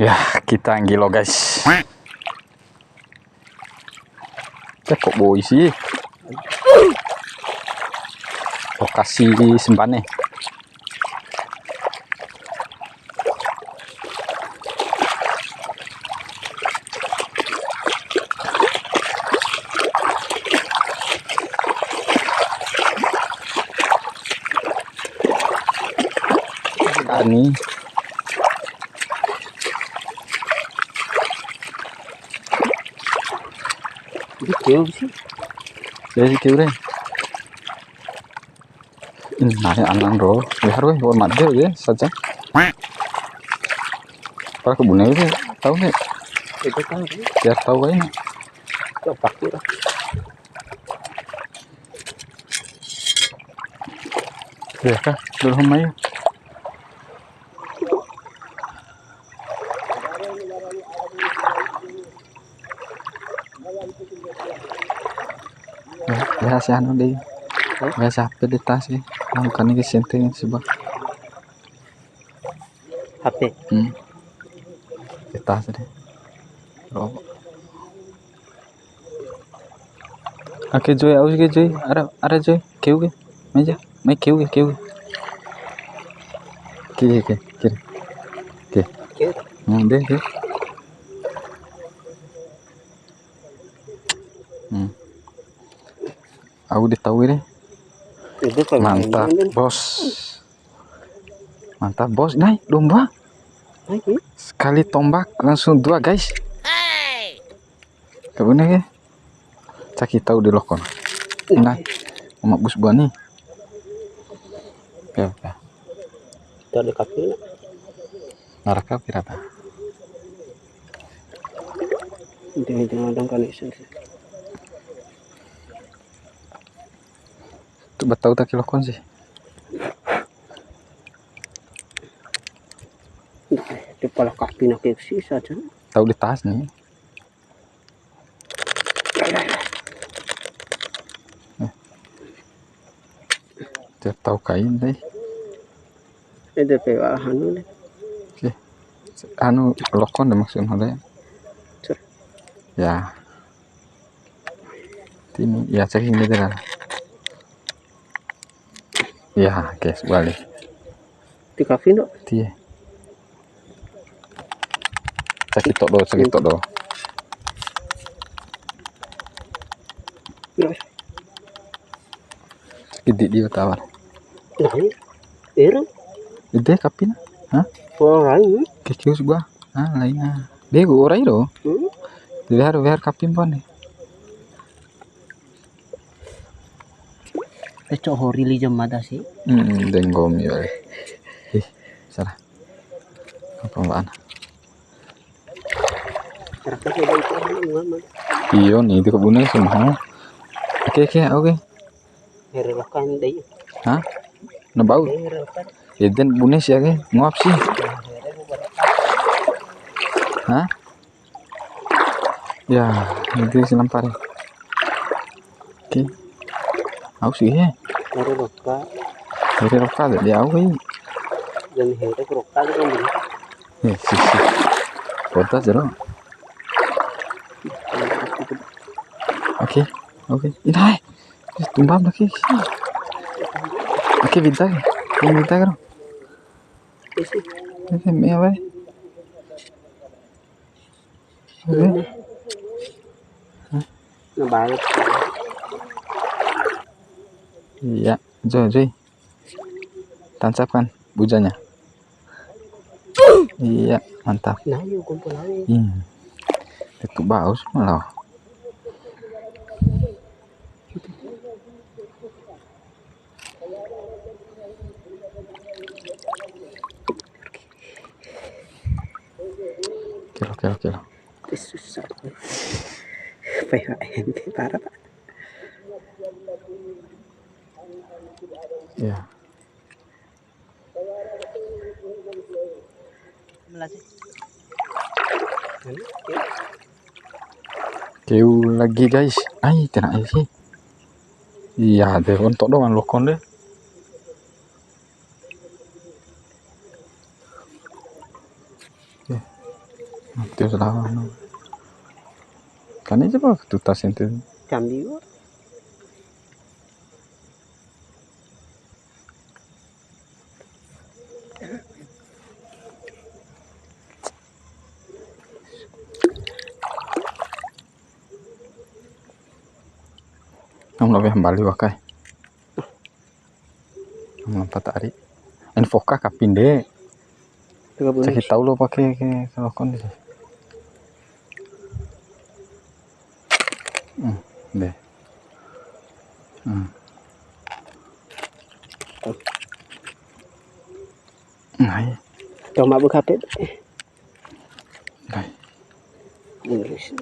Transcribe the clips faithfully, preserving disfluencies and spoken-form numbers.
Ya, kita nggilo, guys. Cek kok boi sih. Lokasi sempane. Ani. Ini keu sih. Jadi keu re. Ini nari anan ro. Ya harus buat mati ya saja. Para kebunnya itu tahu nggak? Itu tahu. Biar tahu aja. Coba kira. Ya kah, dulu mai. Ya, biasa anu deh. Biasa H P di tas sih. Bukan ini senting sih, Bang. H P. Hmm. Di tas deh. Rokok. Ake Joy, aus ke Joy, ara, ara Joy, keu ke, meja, mai keu ke, keu ke. Kiri, kiri, kiri. Oke. Keu. Hmm, deh, deh. Hmm. Au di tau ini. Itu kalau Mantap, main kan. Bos. Mantap, Bos. Nai, domba. Nai, hmm? Sekali tombak langsung dua, guys. Kabune ke. Caki tau di lokon. Nah, sama bus buah nih. Oke, oke. Kita dekat dulu. Naraka pirata. Intinya jangan dong kan isu sih. Tu batau taki lokon sih. Nah, di pala kaki nak sisa aja. Tau di tas nih. Eh. Tau kain deh. Ede pe wa anu deh. Oke. Anu lokon deh maksudnya deh. Cur. Ya. Tini, ya, cek ini deh lah. Ya, oke, balik. Ti kafi ndo. Ti. Caki todo, caki todo. Caki di, di tawar. Nah, era. Ede kapin. Hah? Orang lain. Kekius gua. Ah, lain ah. Be gua orai do. Hmm? Wehar, wehar kapin pon ni. Te co'o hori li jam mada sih. Hmm, denggomi wali. Ih, salah. Apa mbak Ana? Iyo, ni itu kebunnya semua. Oke, oke, oke. Heri rokan dei. Hah? Na bau? Heri rokan. Eden bune sia ke, ngoap sih. Hah? Ya, itu si lampar. Oke. Au sih he. Heri roka. Heri roka de, dia au, eh. Dan heri roka de kan. Eh, sih, sih. Kota jero. Oke, oke. Inai. Tumbam lagi. Oke, bintang. Ini bintang kan. Oke, me apa? Oke. Nah, baru. Iya, Joy, Joy. Tancapkan bujanya. Iya, mantap. Nah, yuk kumpul lagi. Hmm. Itu bagus malah. Kilo, kilo, kilo. Susah. P H M P parah, Pak. Iya. Keu lagi, guys. Ai, kena ai sih. Iya, de, untuk doang lokon de. Oke. Mati sudah. Kani coba tuta sente. Cambi. Am loa mbali waka e. Am lampa ta ari. Info ka kapin de. Caki tau lo pake ke lokon de. Hmm, de. Hmm. Nai. Cuma buka pet. Nai. Inggris.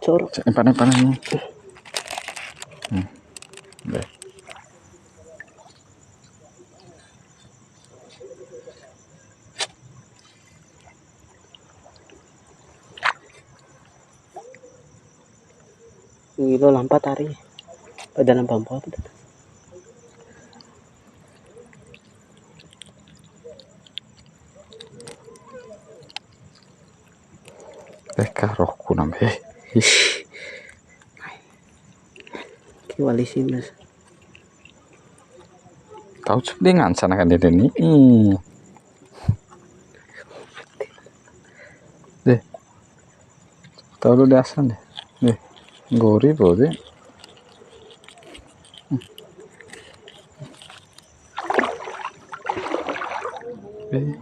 Coro. Cek, panen, panen ni. Hmm. Deh. Wilo lampa tari. Pada lampa mpo apa tuh? Eka rohku nambe. Ish. Ki wali sinas. Tau cuk de ngancan aka ndede ni. Ih. De. Tau lu de asan de. De. Nggori po de. Eh.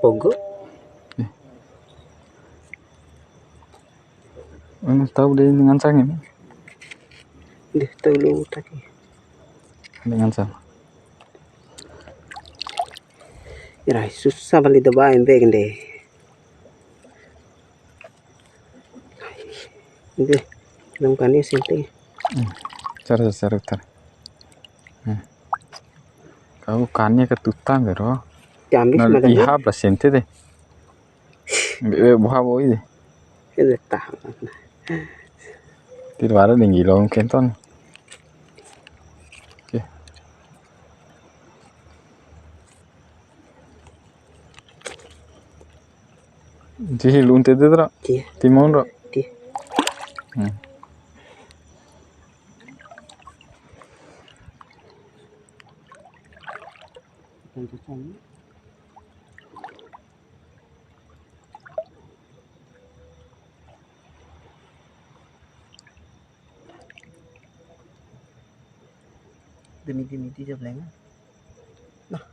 Pogo. Eh. Ini tau de ini ngancangi ni. De tau lu tadi. Ini ngancang. Ira susah bali de bae mbek de. Ede, dou kani sente. Hmm. Cara, cara, cara. Hmm. Kau kani ke tuta ngero. Jambi. Na sama dengan iha ba sente de. Be, be, buha boi de. Ede tahan. Tiwara di nggilo kenton. Oke. Cihi lu'u ntede ra. Iya. Timun ra. Iya. Hmm. Demi, demi, demi dia belenga. Nah.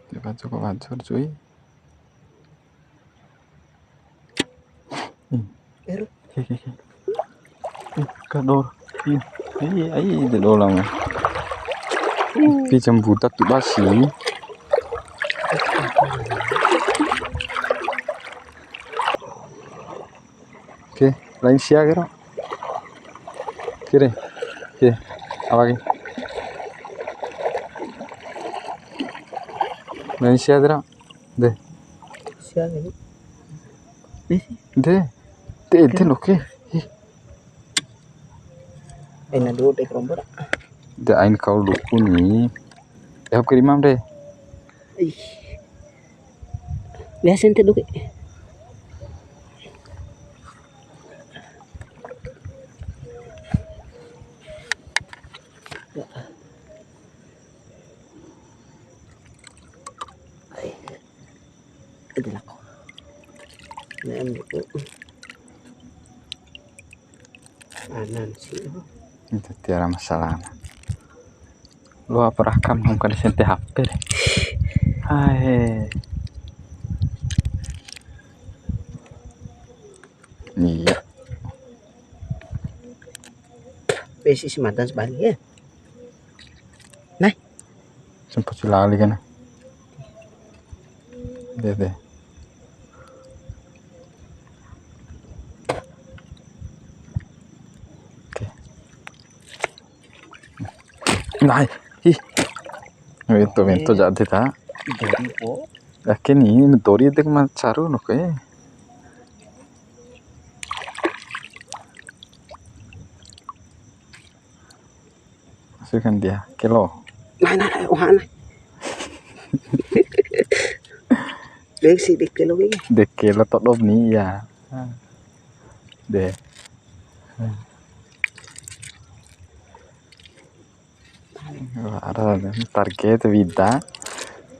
Dia baju kok hancur, cuy. Hmm. Eru. Oke, oke, oke. Eh, kador. Hmm. Ai, ai, de dolang. Pi jambuta tu basi. Oke, lain sia kira. Kira. Oke, apa lagi? Lain sia kira. De. Sia kira. De. De. De, de, oke. Ih. Ena dua de kerombo ra. De ain kau lu'u ni. Ya, kirimam de. Ih. Lihat sente dulu. Ede lako. Ne'e mbu'u. Anan si. Itu tiwara masalah. Lu apa rakam nang kali sente H P re? Hai. Iya. Besi si matan sebalik ya. Nah. Sempat si lali kan. Deh, deh. Oke. Nah, ih. Wento, wento jadi ta. Jadi po. Ake ni, dori de ma caru no ke. Itu kan dia, kelo. Nah, nah, nah, wah, nah. Dek si, dek kelo kayak. Dek kelo todop ni, ya. De. Wara target wida,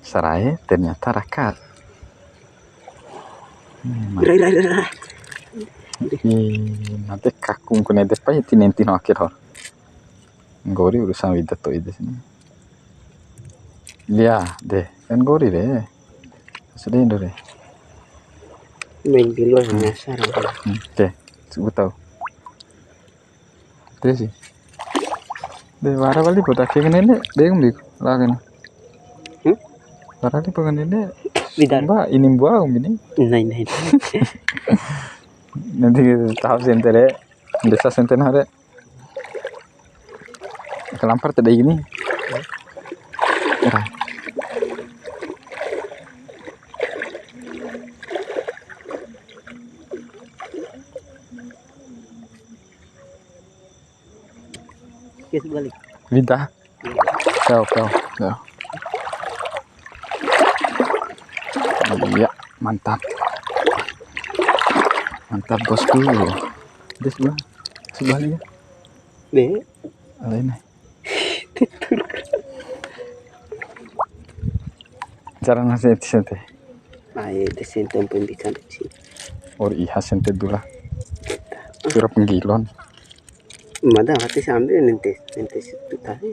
sarai ternyata raka. Rai, rai, rai, rai. Ih, nanti kakung kena depan ya, tinen tino akhir, ho. Nggori urusan wida to'i de sini. Iya, de. Kan nggori de. Sedih dulu de. Main di luar nyasar. Hmm, oke. Sebut tahu. Itu sih. De, wara wali botak ke nene, de, ngombe, lah, kan. Hmm? Wara wali botak nene. Bidar. Mbak, ini mbak, ini. Nah, nah, nah. Nanti kita tahu sente re. Bisa sente na re. Kalampar tadi gini. Era. Oke, balik. Wida. Kau, kau, kau. Iya, mantap. Mantap, bosku. Di sebelah. Sebelah ini. Be. Lain nih. Cara nasi sente. Ai, de sente ompu mbica ndede si. Ori iha sente dula. Pira penggilon. Mada hati sambil nente, nente situ tadi.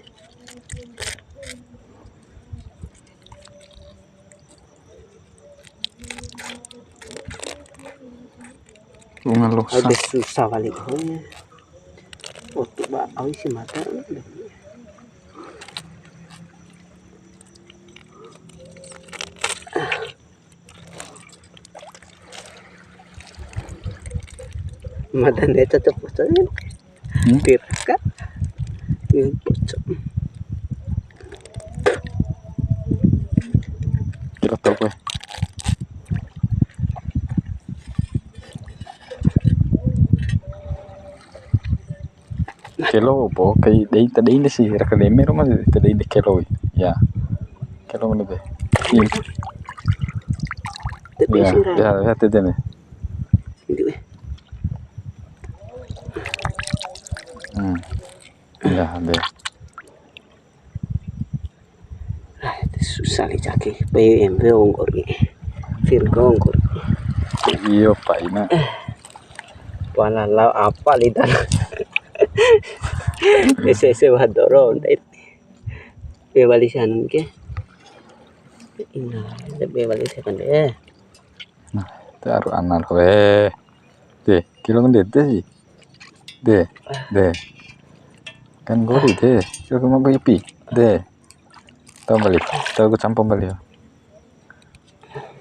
Wunga losa. Ada susah wali. Oh, iya. Waktu ba, awi si mata. Mada ne cocok, cocok. Hmm? Tiraka. Ini pocong. Kira tahu gue. Kelo po, kai dei, ta dei de si, raka deme ro mas, ta dei de kelo. Ya. Kelo mana de? Ini. Tapi ya, sih, ya, ya, tete nih. Ini, eh. Hmm. Ya, de. Ah, susah li caki. Pe embe ongkor ke. Virgo ongkor. Iyo, Pak Ina. Pala lao apa li tan. Ese, ese wadoro. Be wali sanan ke. Ina, be wali sanan de. Nah, itu aru ana lo, weh. De, kilo kan de, de sih. De, de. Kan gori de, kilo kan mau ipi. De. Tahu balik, tahu ku campur balik.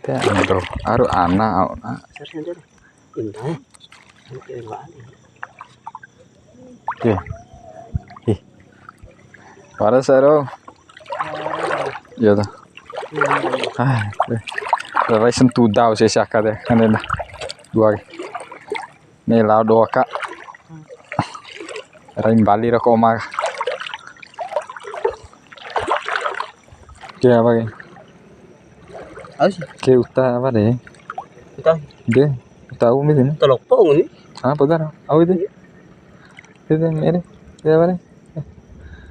De, anu, bro. Aru ana, au, na. Indah. Oke. Ih. Wara saro. Iya ta. Ah, eh. Rai sentuda sia aka de. Kan dah. Dua. Ni lao dua ka. Rai mbali ra ko ma. Oke, apa ke? Au si. Ke uta apa de? Uta. De, uta au mi de. Uta lopo ngoni. Ah, betul. Au itu. Itu mere. Itu apa de?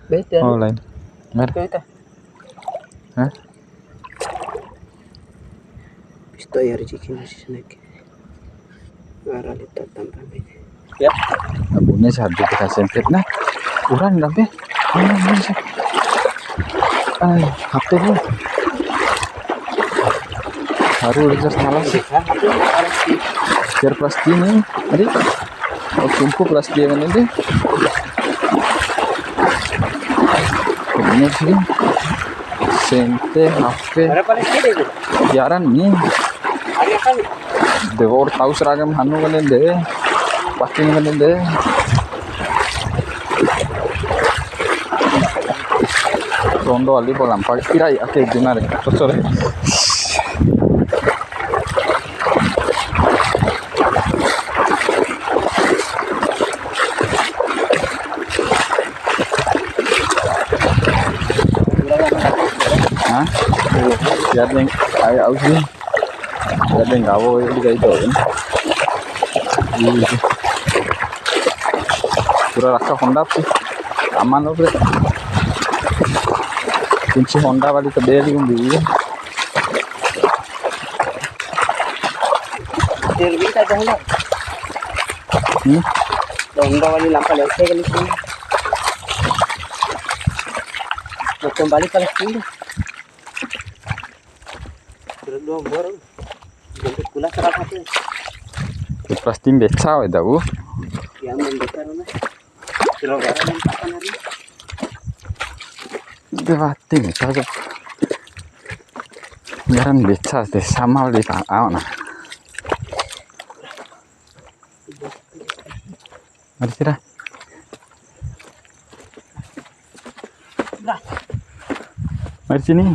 Bete. Oh, lain. Mere. Itu uta. Hah? Pisto ya rezeki masih seneke. Wara lita tampan ini. Ya. Abune sadu kita sempit nah. Uran dampe. Ai, H P ku. Baru udah salah sih. Biar plastik ini. Tadi. Oh, sungkup plastik yang ini deh. Ini sih. Sente, H P. Berapa lagi itu? Jarang nih. Hari apa nih? De wa'ur tau seragam hanu kande de. Packing kande de. Rondo ali po lampa. Irai ake jina re. Sosore. Ya deng, ayo au sih. Ya deng, gawo ya di kayak itu. Pura raka Honda sih. Aman loh, Bre. Kunci Honda wali ke beli, Bung. Dia lebih tak ada. Hmm? Honda wali lampa lese kali sini. Mau kembali ke sini. Terus dua baru. Bentuk kula salah satu. Ya, pasti mbeca we, dahu. Ya, mbeca, Rona. Kira-kira yang pakan hari. Ede wati ni, cocok. Ngaran mbeca de, sama wali ta-, au na. Mari sira. Mari sini.